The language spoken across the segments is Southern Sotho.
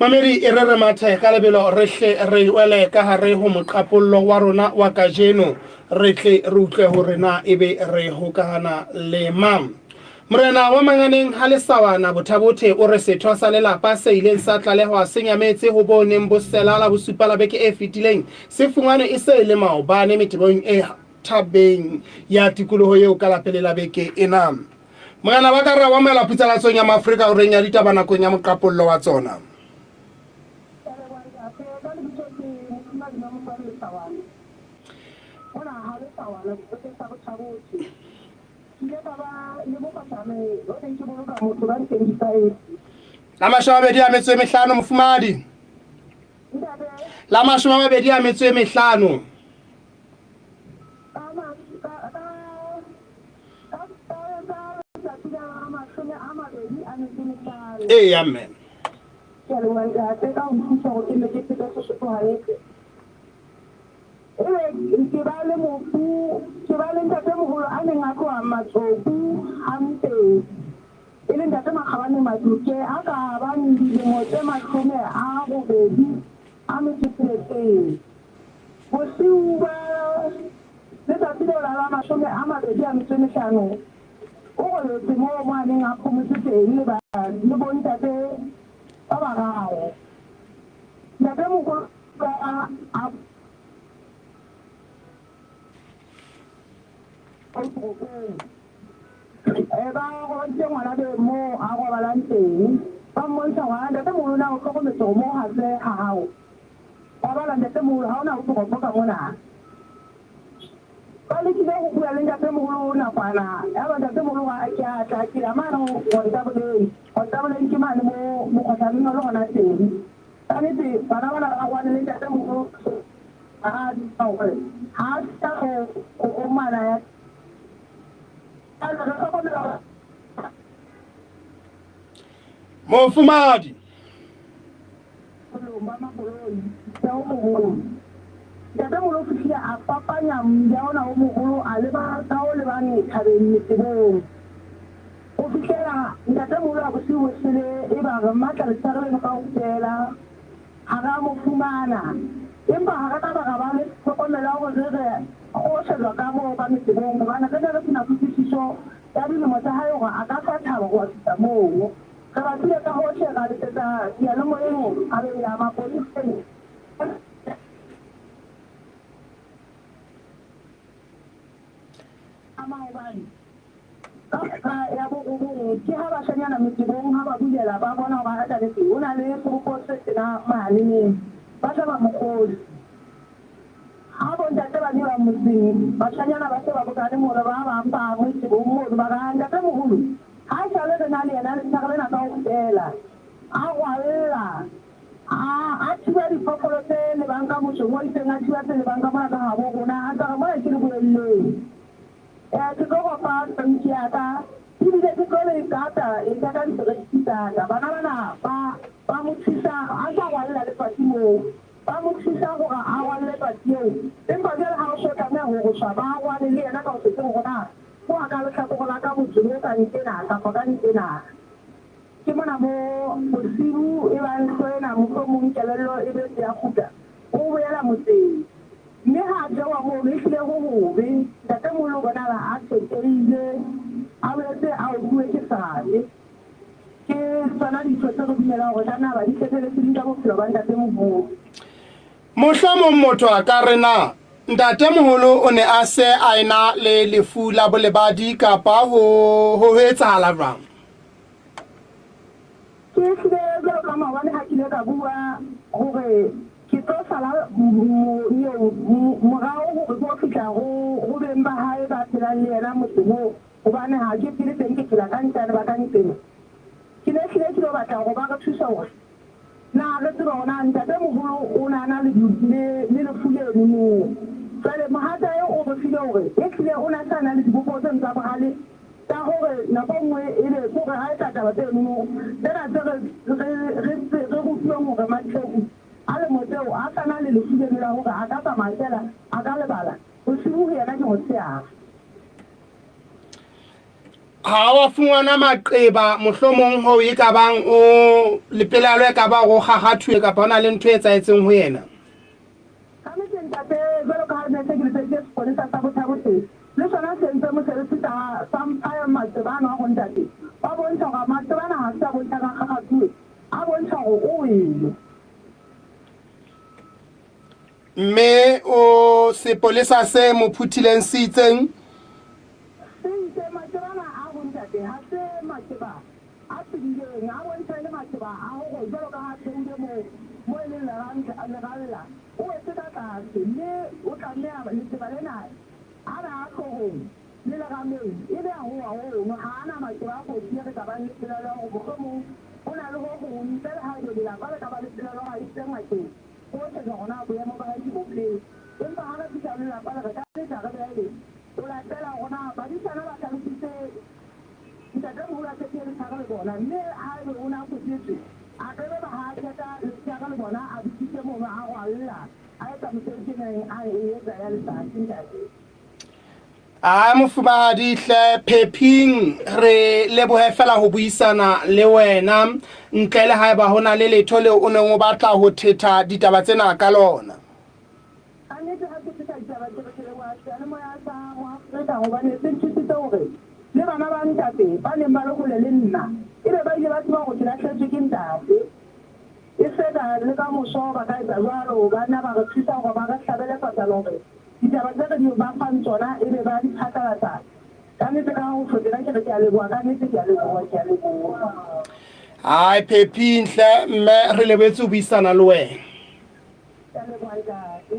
Mamedi e re re mathe ka lebelo re hle re wele ka hare ho moqapollo wa rona wa kajeno, re tle re utlwe hore na ebe re hokahana le mang. Morena wa Manganeng ha Lesawana Bothabothe o re setho sa lelapa se ileng sa tlalehwa se nyametse ho bo neng bo sela la bosupa la beke e fetileng se fumanwe e se e le maobane metebong e thabeng ya tikoloho eo ka la pele la beke ena. Morena wa ka ra wa moela phutsalatsong ya Maafrika horeng ya ditaba nakong ya moqapollo wa tsona. La 25 mofumahadi. La 25. Eya mme. Ke a leboha ntate ka ho nthusa hore ke nne ke tsebe Sesotho hantle. Ebe ke ba le mofu, ke ba le ntatemoholo a neng a tloha Matsoku Hampeng, e le ntate Makgabane Maduke a ka bang dilemo tse 86. Bosiu ba letsatsi leo la la 25, o robetse moo mo a neng a phomotse teng le ba le bontate ba bararo. Ntatemoholo a a toropong. Ba robaditse ngwana be moo a robalang teng. Ba mmontsha hore a ntatemoholo na o hlokometse hore moo ha se ha hao. Robala ntatemoholo ha hona toropo ka mona. Ba lekile ho bua le ntatemoholo nakwana yaba ntatemoholo o re ke a tla ke ya mane Rontaboleng. Rontaboleng ke mane mo mokgohlaneng o le hona teng. Ka nnete bana bana ba rwane le ntatemoholo ha a dumela hore ha a fihla ho omana ya Jwale re hlokomela hore Mofumahadi. Bolong ba makoloi ya o moholo. Ntatemoholo o fihlile a fapanya mmila ona o moholo a leba ka o lebang thabeng metebong. Ho fihlela ntatemoholo a bosiu bo sele eba re mmatla letshehare leno kaofela ha re a mo fumana. Empa ha re ka ba ra ba le tlhokomelo ya hore re re o shejwa ka moo ka metebong hobane re ne re se na kutlwisiso ya dilemo tsa hae hore a ka hlwa thaba ho fihla moo. Re batlile ka hohle, ra letsetsa seyalemoyeng, ra be ya mapoleseng. A maobane ka hora ya borobong ke ha bashanyana metebong ha ba bulela ba bona hore a kannete ho na le sebopo se tjena mane, ba tla ba mokgosi. Ha bontate ba leba motseng, bashanyana ba se ba bokane mono, ba bang ba metebong mono, ba re, A ntatemoholo, ha esale re na le yena letshehare lena kaofela, a rwalla, a, a thiba diphoofolo tse lebang ka motseng o itseng, a thiba tse lebang ka mona ka habo rona, a ntsa re, Mona ke leboelleng. Ke tlo ropa tonki ya ka, ebile ke tlo le kata le ka diperekisi tsa ka. Bana bana ba, ba mo thusa, a ntsa rwalla le patsi moo. Ba mo thusa hore a rwalle patsi eo, empa jwale ha o so tlameha ho rosa, ba rwale le yena ka ho se tsebe hore na ho a ka lehlakore la ka motseng o ka nqena kapa ka nqena. Ke mona mo bosiu e bang ntho ena mohlomong kelello e boetse ya kgutla, o boela motseng. Mme ha a theoha mono, ehlile ho hobe. Ntatemoholo o bonahala a tshetsehile, a boetse a otluwe ke serame. Ke tsona dintho tse re dumelang hore ka nna ba di qeteletse di nka bophelo ba ntatemoholo. Mohlomong motho a ka re na ntatemoholo o ne a se a ena le lefu la bolebadi kapa ho ho etsahala jwang? Ke hlile jwalo ka maobane ha ke ile ka bua hore ke tlo sala nyeo morao hore ke yo fihla ho ho beng ba hae ba phelang le yena motseng oo. Hobane ha ke phele teng, ke phela ka nqane ba ka nqena. Ke ne hlile ke lo batla hore ba re thuse hore na re tsebe hore na ntate-moholo o ne a na le le le lefu leno no. Jwale mohatsae o re file hore ehlile o ne a sa na le dibopeho tseno tsa bohale tsa hore nako e nngwe ebe ke hore ha etsa taba tseno no tsena tse re re re re rutuweng hore maqheku a lemo tseo a sa na le lefu leno la hore a ka tsamaya feela a ka lebala bosiu ho yena ke motshehare. Ha wa fumana maqeba mohlomong hoo e ka bang o le pelaelo e ka ba hore o kgakgathuwe kapa ho na le ntho e etsahetseng ho yena? Ka nnete ntate, jwalo ka ha re ne se ke letseditse sepolesa sa Botha-Bothe, le sona se entse mosebetsi sa sa mpha maqeba ano a ho ntate, ba bontsha hore maqeba ana ha se a bontshang a kgakgathuwe, a bontsha hore o wele. Mme o sepolesa se mo phuthileng se itseng? Se itse, Maqebana a ho ntate ha se maqeba a tebileng, a bontsha e le maqeba a hore jwalo ka ha a theohile moo, moo e leng leralla, o wetse ka tlase, mme o tlameha leqeba lena a na a hloohong le lerameng, e be a ho wa hono. Ha a na maqeba a kotsi e re ka bang le pelaelo ya hore mohlomong ho na le ho hong, ntle le haebe lelapa le ka ba le pelaelo ya hore a isitswe ngakeng. Ho shejwa hore na boemo ba hae ke bofe. Empa ha re fihla ho lelapa le re ka leta re beele ho latela hore na badisana ba hlalositse ntatemoholo a qetile letshehare le bona mme haebe o ne a kotetswe a ka be ba ha a qeta letshehare le bona a bitsitse mono a rwalla a etsa mosebetsi e neng a e etsa ya letsatsi ntate. A mofumahadi hle Phephing re lebohe fela ho buisana le wena ntle le haeba ho na le letho leo o neng o batla ho thetha ditaba tsena ka lona. Ka nnete ha ke thetha ditaba ke re ke leboha seyalemoya sa Moafrika hobane se nthusitse hore le bana ba ntate ba neng ba le hole le nna ebe ba ile ba tseba hore ke lahlehetswe ke ntate. E se ka le ka moso ba ka etsa jwalo ba nna ba re thusa hore ba re hlabele patsana hore Ditaba tse re di ba fang tsona e be ba di phatlalatsa. Ka nnete ka ho tjho tjena ke re ke a leboha, ka nnete ke a leboha, ke a leboha. Hai Phephi hle mme re lebetse ho buisana le wena. Ke a leboha ntate.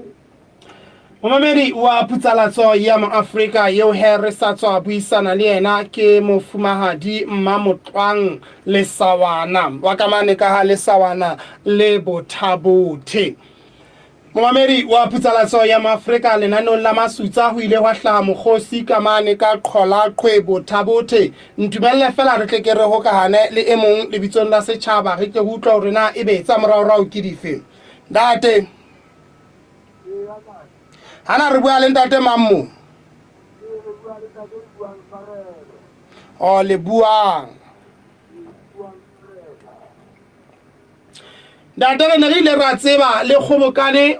Momamedi wa Putsalatso ya Moafrika eo he re sa tswa buisana le yena ke mofumahadi Mmamotlwang Lesawana wa ka mane ka ha Lesawana le Bothabothe. Momamedi wa Putsalatso ya Maafrika lenaneong la Masutsa ho ile hwa hlaha mokgosi ka mane ka Qholaqhwe Bothabothe. Ntumelle feela re tle ke re hokahane le e mong lebitsong la setjhaba re tle ho utlwa hore na ebe tsa moraorao ke dife. Ntate. Hana re bua le ntate mang mo? Oh, le buang. Ntate, re ne re ile ra tseba le kgobokane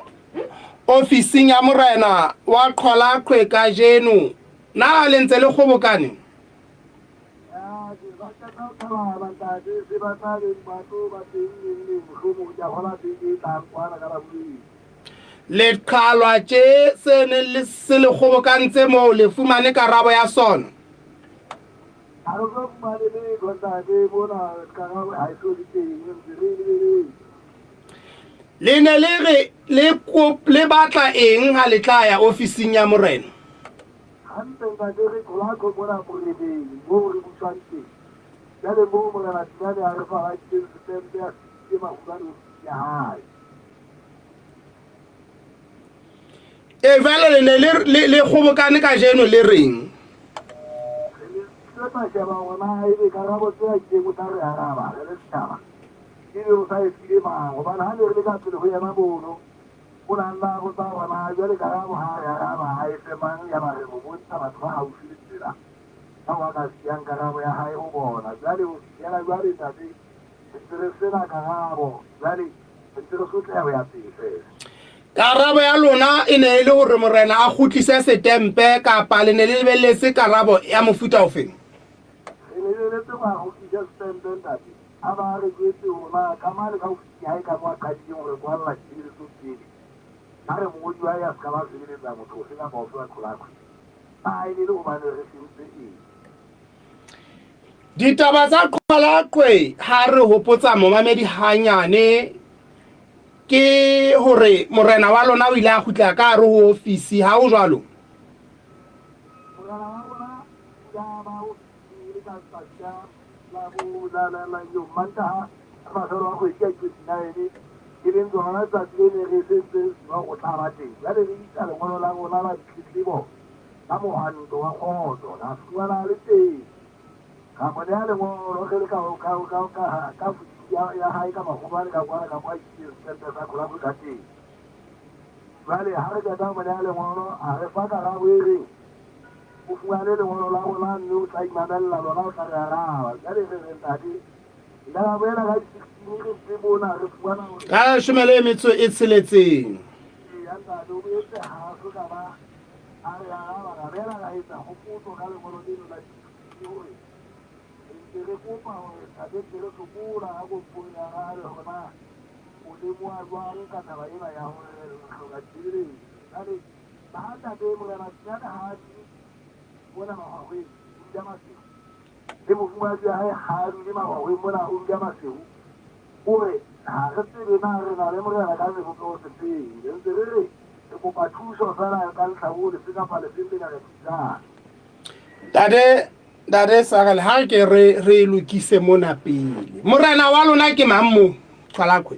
ofising ya morena wa Qholaqhwe kajeno. Na le ntse le kgobokane? Le qhalwa tše se neng le se le kgobokantse moo le fumane karabo ya sona? Ha re so fumane letho ntate mona karabo ha e so le teng re ntse re e lebeletse. Le ne le re le le batla eng ha le tla ya ofising ya morena? Hantle ntate re Qholaqho mona moreneng moo re buswang teng. Jwale moo morena Thinane a re faladitseng setempe a sitse Mahulwane ofising ya hae. E jwale le ne le le kgobokane kajeno le reng? Re ne re tla sheba hore na ebe karabo tse a itseng o tla re araba re le setjhaba ebe o sa e file mang hobane ha ne re le ka pele ho yena mono o na nna a botsa hore na jwale karabo ha re araba a e fe mang yaba re mo bontsha batho ba haufi le tsela bao a ka siyang karabo ya hae ho bona jwale ho fihlela jwale ntate re ntse re sena karabo jwale Re ntse re sotleha ho ya pele feela. Karabo ya lona e ne e le hore morena a kgutlise setempe kapa le ne le lebelletse karabo ya mofuta ofeng? Re lebeletse hore a kgutlise setempe ntate. A ba a re jwetse hore na ka mane ka ofising ya hae ka moo a qadileng ho re kwalla ditshebeletso pele. A re mongodi wa hae a se ka ba sebeletsa motho ofe kapa ofe wa Qholaqhwe. Na e ne e le hobane re sentse eng? Ditaba tsa Qhalaqwe ha re hopotsa momamedi hanyane ke hore morena wa lona o ile a kgutla ka hare ho ofisi ha ho jwalo? Morena wa rona o ile a ba ofising e le ka letsatsi la bo la la la yo Mantaha ka mafelo a kgwedi ka 29 e leng tsona letsatsi le ne re sentse re tseba hore o tla ba teng. Jwale re isa lengolo la rona la ditletlebo ka mohwanto wa kgotso, ra fumana a le teng. Ra mo nea lengolo re le ka, ka, ka, ka, ka ofising ya, ya hae ka Mahobane ka kwana ka mo a isitseng setempe sa Qholaqhwe ka teng. Jwale ha re qeta ho mo nea lengolo, a re fa karabo e reng, O fumane lengolo la rona mme o tla imamella lona, o tla re araba. Jwale re re, ntate, re ile ra boela ka di-16 re ntse mona re fumana hore Ka 16. Eya ntate, o boetse ha a so ka ba a re araba. Ra boela ra etsa kgopotso ka lengolo leno la di-16 hore re ntse re kopa hore ntate ntse re sokola a ko mpo re arabe hore na o lemoha jwang ka taba ena ya hore re hloka ditshebeletso. Jwale ba ha ntate Morena Tsinyane ha a dule mona Mahwahweng, o dula Maseru. Le mofumahadi wa hae ha a dule Mahwahweng mona, o dula Maseru. O re ha re tsebe na re na le morena ka sebopeho sefeng. Re ntse re re re kopa thuso feela ka lehlaboo lefe kapa lefeng le ka re thusang. Ntate, Ntate Sarel, ha re ke re re e lokise mona pele. Morena wa lona ke mang mo Qhalaqwe?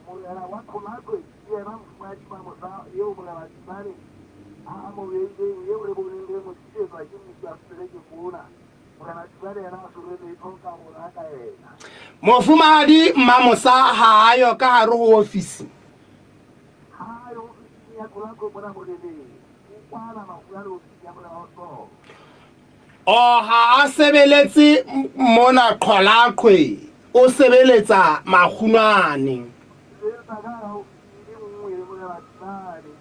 Morena wa Qholaqwe ke yena Mofumahadi Mamosa eo Morena Tsimane a a mo beileng, eo re boneng re mo tlisetswa ke mmusi wa setereke mona. Morena Tsimane yena a so re letho ka rona ka yena. Mofumahadi Mamosa ha a yo ka hare ho ofisi. Ha a yo ofising ya Qholaqwe mona moreneng. O kwana mafu a le ofising ya Morena wa Sehlooho. O ha a sebeletse mona Qholaqwe, o sebeletsa Makgunwane. Sebeletsa ka hara ofisi e nngwe le Morena Tsimane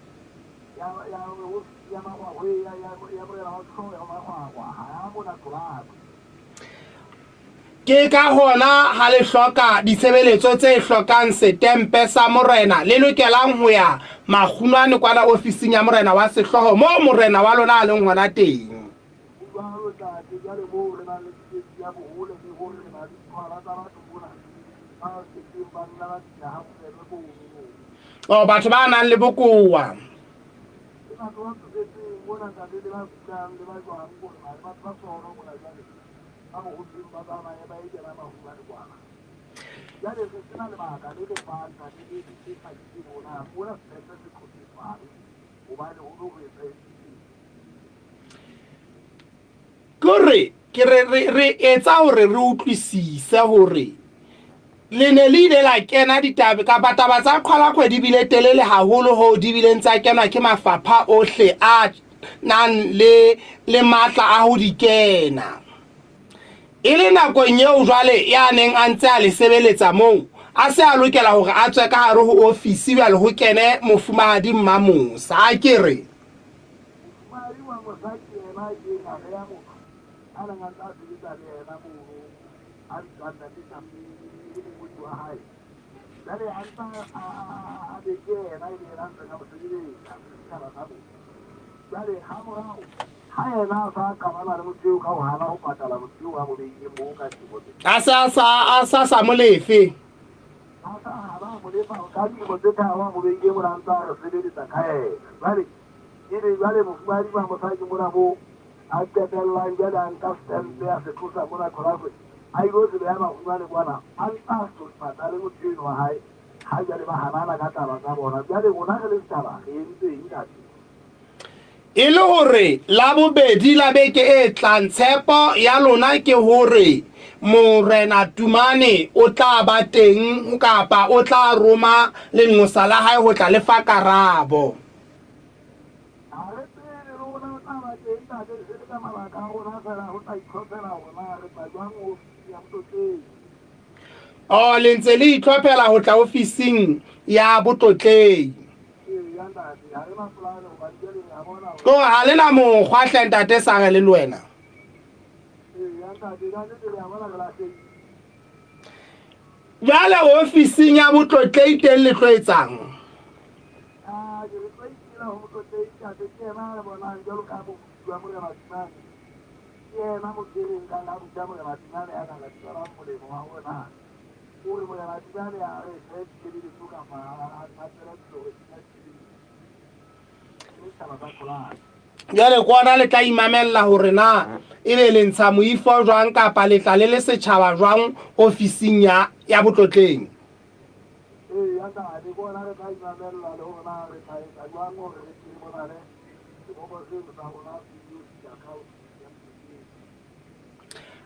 ya ya ofisi ya Magwagwe ya ya ya Morena wa Sehlooho ya Magwagwa ha a mona Qholaqwe. Ke ka hona ha le hloka ditshebeletso tse hlokang setempe sa morena, le lokelang ho ya Makgunwane kwana ofising ya morena wa sehlooho moo morena wa lona a leng hona teng. Ho jwalo, Ntate, jwale moo re nang le tsietsi ya bohole le hore re na le diqhwala tsa batho mona ba setseng ba nna ba fihla ha bobebe mono moo. Oh, batho ba nang le bokowa. Ke batho ba tsofetseng mona, Ntate, le ba kulang le ba jwang, hore ba batho ba sono mona jwale. Ba bohotseng ba tsamaye ba e kena mahungwane kwana. Jwale re sena lebaka le le fang ntate le le hlakileng hore na mona sepetle se qosetswang hobane ho no ho etsahetse eng. Kore ke re re re etsa hore re utlwisise hore le ne le ile la kena ditaba kapa taba tsa qhwalakgwe di bile telele haholo hoo di bileng tsa kenwa ke mafapha ohle a nang le le matla a ho di kena. E le nakong eo jwale ya neng a ntse a le sebeletsa moo a se a lokela hore a tswe ka hare ho ofisi jwale ho kene Mofumahadi Mmamosa. A ke re. Mofumahadi Mmamosa ke yena a ileng a reha motho a neng a ntse a sebetsa le yena mono a bitswang Ntate Shapiri e le mongodi wa hae. Jwale a ntsa a be ke yena e le yena a ntseng a mo sebeletsa setjhaba sa bona. Jwale hamorao ha yena a sa qabana le motho eo ka ho hana ho patala motho eo a mo behileng moo ka dilemo tse A sa sa a sa sa mo lefe. A sa hana ho mo lefa ka dilemo tse tharo a mo behile mona a ntsa a re sebeletsa ka yena. Jwale ebe jwale mofumahadi Mamosadi mona moo a qetellang jwale a nka setempe a se tlosa mona Qholaqwe a ilo se beha Mahumane kwana a ntsa a so patale motho eno wa hae ha jwale ba hanana ka taba tsa bona. Jwale rona re le setjhaba re entseng ntate? E le hore Labobedi la beke e tlang tshepo ya lona ke hore Morena Tumane o tla ba teng kapa o tla roma lenqosa la hae ho tla le fa karabo. Ha re tsebe le rona o tla ba teng ntate, e se le ka mabaka a rona feela ho tla itlhophela hore na re tla jwang ofising ya Botlotlei. Oh, le ntse le itlhophela ho tla ofising ya Botlotlei. Eya ntate, ha re na polane hobane jwale re a bona hore. Ko ha le na mokgwa hle ntate Sare le wena. Eya ntate, ka nnete re a bona re lahlehile. Jwale ofising ya Botlotlei teng le tlo etsang? A ke re tlo itela ho Motlotlehi Ntate, ke yena a re bonang jwalo ka moruti wa Morena Tsimane. Ke yena motho e re nkang a ruta Morena Tsimane ya ka re tswelang molemo wa hore na o re Morena Tsimane a re fe ditshebeletso kapa a tswele pele hore senya ditshebeletso. Mme setjhaba sa Qholane. Jwale kwana le tla imamella hore na ebe le ntsha moifo jwang kapa le tla le le setjhaba jwang ofising ya ya Botlotleng. Eya ntate, ke hona re tla imamella le hore na re tla etsa jwang hore re tle re bonane sebopo seno sa rona se yo fihla ka ofising ya Motlotleng.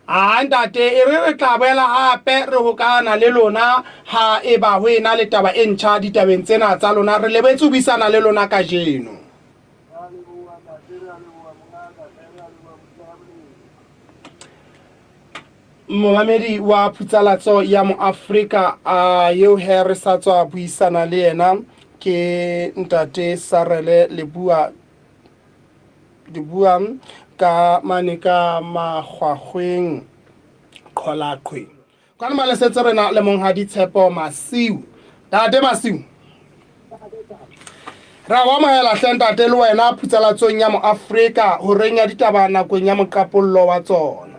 Aa ntate, e re re tla boela hape re hokahana le lona ha eba ho ena le taba e ntjha ditabeng tsena tsa lona. Re lebetse ho buisana le lona kajeno. Re a leboha ntate, re a leboha monghadi. Momamedi wa Phutsalatso ya Moafrika a eo he re sa tswa buisana le yena ke Ntate Sarele Lebua Lebua ka mane ka Makgwakgweng Qholaqhwe. Kwano Malesetse re na le Monghadi Tshepo Masiu. Ntate Masiu. Ra o amohela hle ntate le wena phutsalatsong ya Moafrika horeng ya ditaba nakong ya moqapollo wa tsona.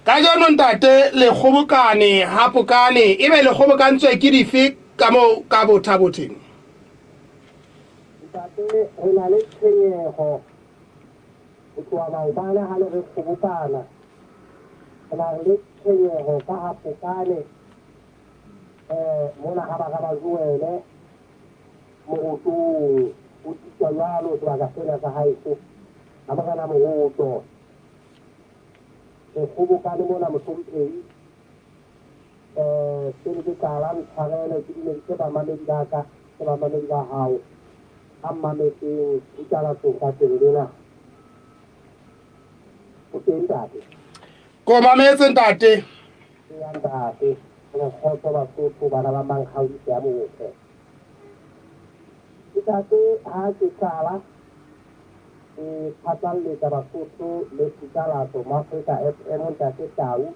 Kajeno ntate le kgobokane ha pokane ebe le kgobokantswe ke dife ka moo ka bothabotheng? Ntate re na le tshwenyego ho tloha maobane ha le re kgobokana. Re na le tshwenyego ka ha pokane Mona ha bara ba Joele morotong, ho tsitswa jwalo sebaka sena sa haeso ha Morena Moroto. Re kgobokane mona mohlomphehi. Pele ke qala ntshwarele ke dumedise bamamedi ba ka le bamamedi ba hao ba mmametseng dikalatsong ka tseng lena. O teng ntate? Ko mametse ntate. Eya ntate, re kgotso Basotho bana ba Mankgaudise ya Mokgwe. Ntate ha ke qala ke phatlalletsa Basotho le Phutsalatso Mafrika FM ntate Tau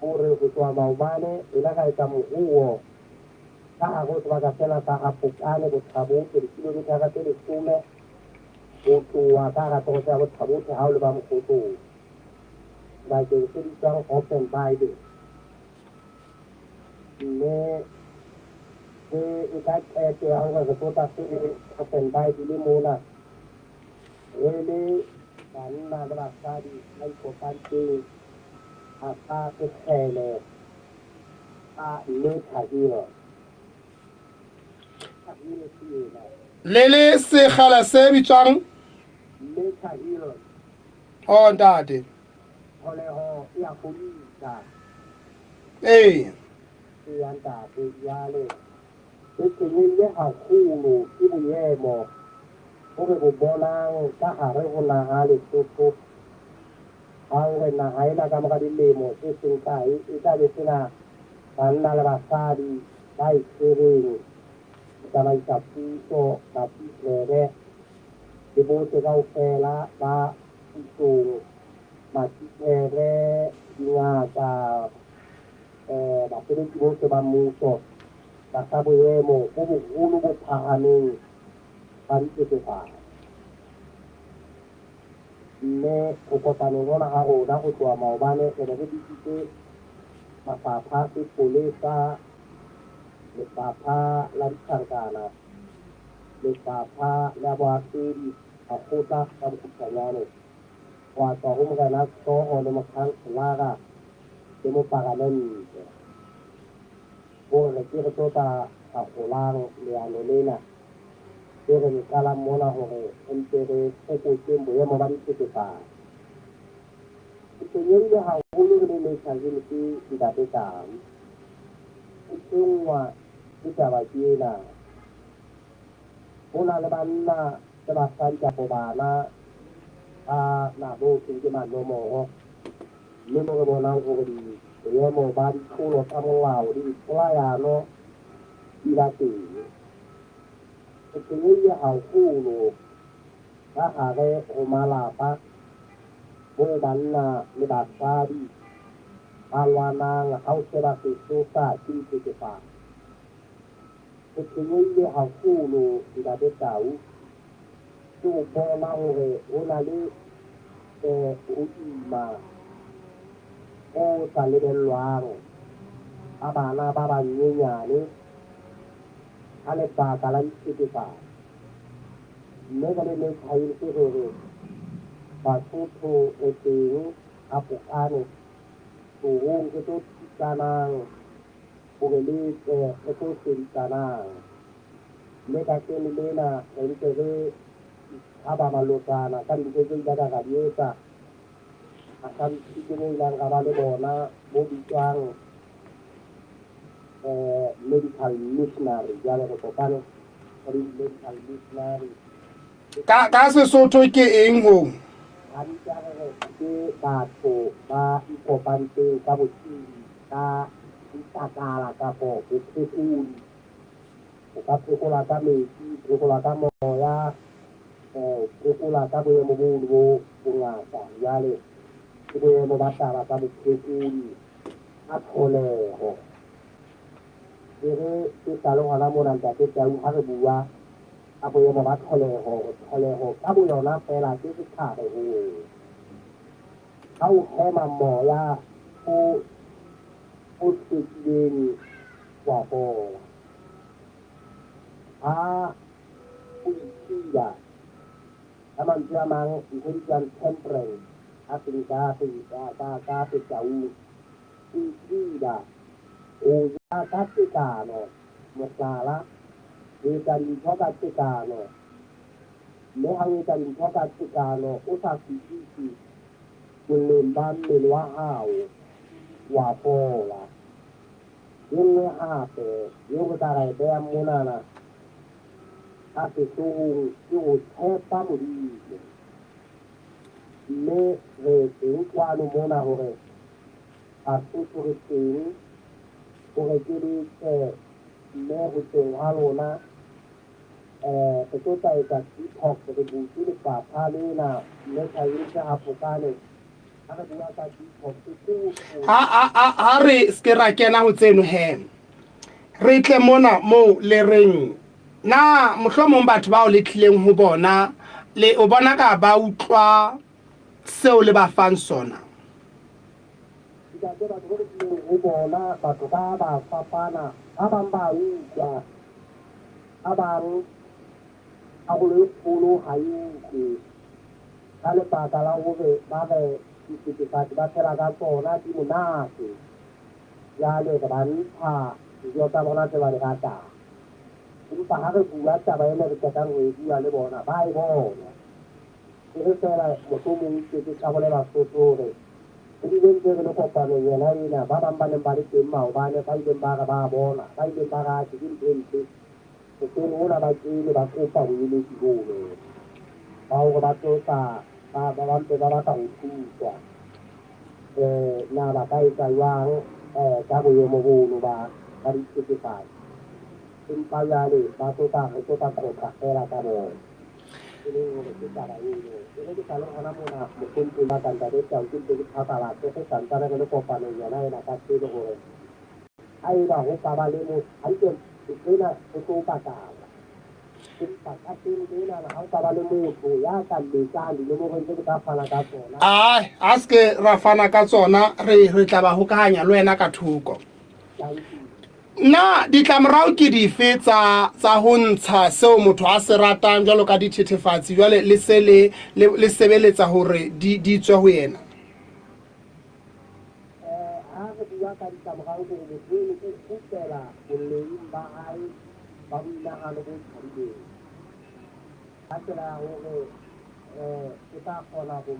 hore ho tloha maobane ena ra etsa moruo ka hare ho sebaka sena sa ha Pokane Bothabothe dikilomithara tse 10 ho tloha ka hara toropo ya Bothabothe ha o leba Mokhotlong. Sebakeng se bitswang Open Bible. Mme re nka qeto ya hore re tlo tla Open Bible mona re le banna le basadi ba ikopantseng tlasa sekgele sa Nature Heroes. Le le sekgele se bitswang Nature Heroes. Oh ntate. Tlholeho e a fodisa. Ee. Eya ntate, jwale re tshwenyehile haholo ke boemo bo re bo bonang ka hare ho naha Lesotho ba hore naha ena ka mora dilemo tse seng kae e tla be sena banna le basadi ba e tshwereng ho tsamaisa puso, matitjhere le bohle kaofela ba pusong, matitjhere, dingaka, basebetsi bohle ba mmuso tlasa boemo bo boholo bo phahameng ba dithethefatsi. Mme ho kopaneng hona ha rona ho tloha maobane re ne re bitsitse mafapha a sepolesa, lefapha la ditjhankana, Lefapha la Boahlodi, Makgotla ka bokgutshwanyane, ho a tswa ho Morena Hlooho le Mokhanselara le Moparamente, hore re ke re tlo tla hlakgolang leano lena le re le qalang mona hore re mpe re fokotseng boemo ba dithethefatsi. Re tshwenyehile haholo re le Nature Hills Ntate Tau. Ho tshwenngwa ke taba ke ena. Ho na le banna le basadi kapo bana ba na bo thweng ke manomoro, mme mo re bonang hore boemo ba ditlolo tsa molao le dipolayano di ba teng. Re tshwenyehile haholo ka hare ho malapa moo banna le basadi ba lwanang ha o sheba sesosa ke dithethefatsi. Re tshwenyehile haholo Ntate Tau ke ho bona hore ho na le ho ima ho sa lebellwang ha bana ba banyenyane ka lebaka la dithethefatsi. Mme re le Mekhailse re re Basotho re teng ka pokano tsohong re tlo thusanang hore le tle re tlo hlodisanang. Mme kajeno lena re ntse re ithaba malotsana ka dintho tse ileng ra di etsa tlasa boithuto bo ileng ra ba le bona bo bitswang medical missionary. Jwale re kopane re le medical missionary. Ka Sesotho ke eng hoo? Hantle ha re re ke batho ba ikopantseng ka botsebi ka ditlakala kapo bophekodi. O ka phekola ka metsi, phekola ka moya, phekola ka boemo bono bo bongata. Jwale ke boemo ba taba tsa bophekodi ka tlholeho. E re e sa le hona mona Ntate Tau ha re bua ka boemo ba tlholeho, hore tlholeho ka boyona feela ke setlhare ho wena. Ha o hema moya o o hlwekileng wa fola. Ha o ithiba, ka mantswe a mang ntho e bitswang temperance ka ka ka Setaung, o ithiba ho ja ka tekano, mohlala, ho etsa dintho ka tekano, mme ha o etsa dintho ka tekano o sa fetise boleng ba mmele wa hao, wa fola. E nngwe hape eo re ka ra e behang monana ka sehloohong ke ho tshepa Modimo. Mme re teng kwano mona hore Basotho re teng hore ke le tle mme ho tleng hwa lona re tlo tla etsa detox, re butse lefapha lena mme Thabiso Hafokane ha re bua ka detox ke ho Ha ha ha ha re se ke ra kena ho tseno he. Re tle mona moo le reng na mohlomong batho bao le tlileng ho bona le o bona ka ba utlwa seo le ba fang sona? Ntate, batho bo re tlileng ho bona, batho ba ba fapana. Ba bang ba utlwa, ba bang karolo e kgolo ha e utlwe ka lebaka la hore ba re dithethefatsi ba phela ka tsona di monate. Jwale re ba ntsha dijo tsa bona tse ba di ratang. Empa ha re bua taba ena re qetang ho e bua le bona, ba e bona. E re feela mohlomong ke ke qabole Basotho hore re bile ntse re le kopanong yona ena, ba bang ba neng ba le teng maobane ba ileng ba re ba bona, ba ileng ba re atjhe ke ntho e mpe. Hoseng hona ba kene ba kopa boeletsi bono ba hore ba tlo tla ba ba ba mpe ba batla ho thuswa. Na ba ka etsa jwang ka boemo bono ba ba dithethefatsi. Empa jwale ba tlo tla re tlo tla qoqa feela ka bona. E leng hore ke taba eno. E re ke sa le hona mona mohlomphehi wa ka Ntate Tau ke ntse ke phatlalatse re santsane re le kopanong yona ena ka pele hore haeba ho ka ba le motho hantle ntho ena ho tlo patalwa. Empa ka pele enana ha ho ka ba le motho ya ka letsang dinomorong tse ke tla fana ka tsona. Ai, a se ke ra fana ka tsona, re re tla ba hokahanya le wena ka thoko. Na ditlamorao ke dife tsa tsa ho ntsha seo motho a se ratang jwalo ka dithethefatsi jwale le se le le sebeletsa hore di di tswe ho yena? Ha re bua ka ditlamorao ke hore motho eno o kgutlela boleng ba hae ba boinahano bo tjhabileng. Ka tsela ya hore o tla kgona ho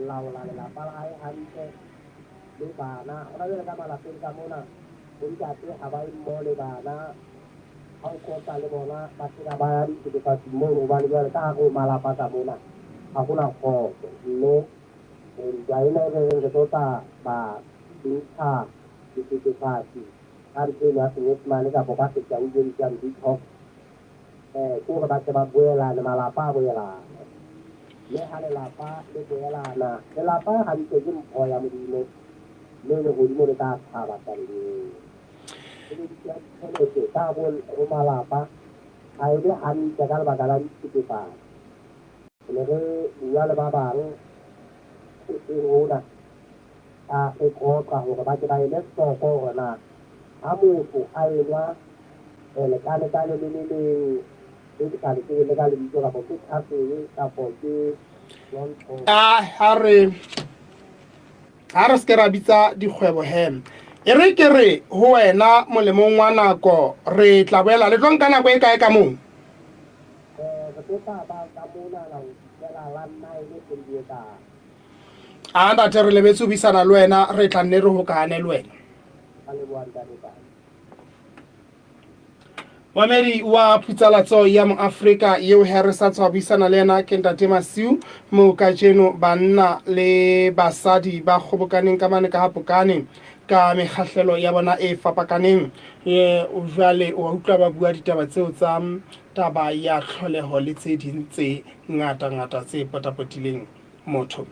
laola lelapa la hae hantle le bana. Hona jwale ka malapeng ka mona, bontate ha ba ye mmoho le bana. Ha o qoqa le bona, ba tena ba ya dithethefatsing mono hobane jwale ka hare ho malapa ka mona ha hona kgotso. Mme ntwa ena e re reng re tlo tla ba ntsha dithethefatsi ka ntho eno ya Senyesemane kapa ka Setau e bitswang detox, Ke hore ba tle ba boelane, malapa a boelane. Mme ha lelapa le boelana, lelapa hantle ke mpho ya Modimo, mme lehodimo le tla thaba tabeng eo. Tshebediso ya ditjhelete ka hare ho malapa ha e be hantle ka lebaka la dithethefatsi. Re ne re bua le ba bang hoseng hona, re qoqa hore ba ke ba ele hloko hore na ha motho a enwa lekalekane le le leng le ke sa le tsebeng le ka lebitso kapo ke khafene kapo ke a ha re ha re se ke ra bitsa dikgwebo he e re ke re ho wena molemong wa nako re tla boela le tlo nka nako e kae ka moo? Re tlo tla ba ka monana ho fihlela la nine kgwedi e tlang. A ntate re lebetse ho buisana le wena re tla nne re hokahane le wena. Ka leboha ntate Tau. Momamedi wa Phutsalatso ya Moafrika yeo he re sa tswa buisana le yena ke Ntate Masiu, moo kajeno banna le basadi ba kgobokaneng ka mane ka ha Pokane ka mekgahlelo ya bona e fapakaneng. E, jwale wa utlwa ba bua ditaba tseo tsa taba ya tlholeho le tse ding tse ngata-ngata tse potapotileng motho.